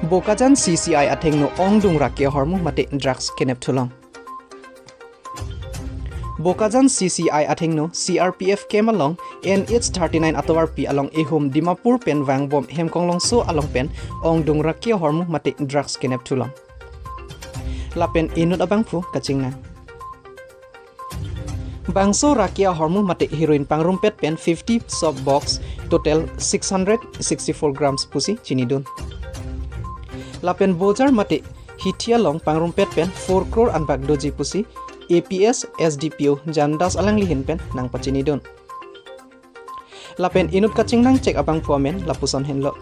Bokajan CCI athengno ongdung rakia hormu mate drugs kenep thulong. Bokajan CCI athengno CRPF came along NH39 atawar P along ehum Dimapur pen vangbom hemkonglong so along pen ongdung rakia hormu mate drugs kenep thulong. Lapen inut abangfu kachingna. Bangso rakia hormu mate heroin pangrumpet pen 50 sub box total 664 grams pusi chinidun. Lapen bojar mate hitia long pangrumpet pen 4 crore anbak doji pusi APS SDPO Jandas alang lihin pen nang pachinidun. Lapen inut kachingnang cek abang puamen lapuson henlo.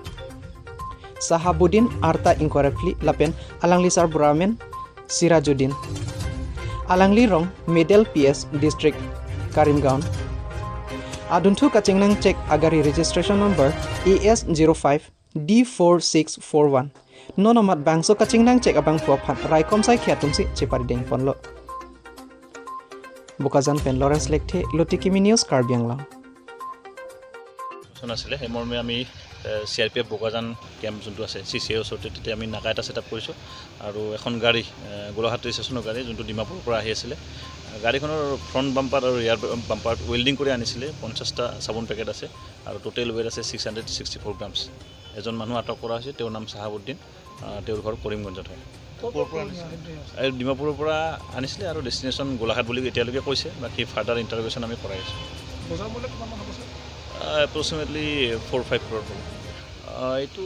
Sahabuddin Arta inquiry lapen alang lisar buramen Sirajuddin. Alangli rong Medel PS District Karimgaon. Adunthu kachingnang cek agari registration number AS05 D4641. Nonomat bangso kachingnang cek abang puaphan raikom sai khiatumsi chepari deng ponlo. Bokajan pen Lawrence Lekthe Lotikimi News Karbi Anglong. আছিলে সেই মৰ্মে আমি CRPF Bokajan camp যোনটো আছে CCA ওচৰতে তেতিয়া আমি নাকা এটা ছেট আপ কৰিছোঁ আৰু এখন গাড়ী গোলাঘাট ষ্টেচনৰ গাড়ী যোনটো ডিমাপুৰৰ পৰা আহি আছিলে, গাড়ীখনৰ ফ্ৰণ্ট বাম্পাৰ আৰু ৰিয়াৰ বাম্পাৰ ৱেল্ডিং কৰি আনিছিলে। 50টা চাবোন পেকেট আছে আৰু টোটেল ৱেইট আছে 664 গ্ৰামছ। এজন মানুহ আটক কৰা হৈছে, তেওঁৰ নাম চাহাবুদ্দিন, তেওঁৰ ঘৰ কৰিমগঞ্জত হয়। ডিমাপুৰৰ পৰা আনিছিলে আৰু ডেষ্টিনেশ্যন গোলাঘাট বুলি এতিয়ালৈকে কৈছে। বাকী ফাৰ্ডাৰ ইণ্টাৰভিউশ্যন আমি কৰাই আছোঁ। এপ্ৰক্সিমেটলি 4-5 ক্ৰ'ৰ হ'ব। এইটো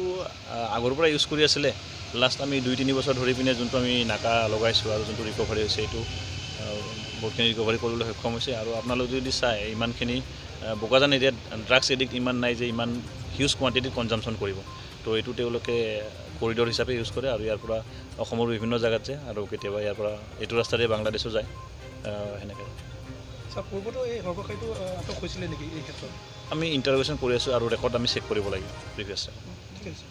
আগৰ পৰা ইউজ কৰি আছিলে। লাষ্ট আমি 2-3 বছৰ ধৰি পিনে যোনটো আমি নাকা লগাইছোঁ আৰু যোনটো ৰিকভাৰী হৈছে, এইটো বহুতখিনি ৰিকভাৰী কৰিবলৈ সক্ষম হৈছে। আৰু আপোনালোকে যদি চায় ইমানখিনি বোকাজান এৰিয়াত ড্ৰাগছ এডিক্ট ইমান নাই যে ইমান হিউজ কোৱাণ্টিটিত কনজামশ্যন কৰিব। তো এইটো তেওঁলোকে কৰিডৰ হিচাপে ইউজ কৰে আৰু ইয়াৰ পৰা অসমৰ বিভিন্ন জেগাত যায় আৰু কেতিয়াবা ইয়াৰ পৰা এইটো ৰাস্তাৰে বাংলাদেশো যায় সেনেকৈ। আমি ইণ্টাৰভেশ্যন কৰি আছোঁ আৰু ৰেকৰ্ড আমি চেক কৰিব লাগিব প্ৰিভিয়াছ। ঠিক আছে।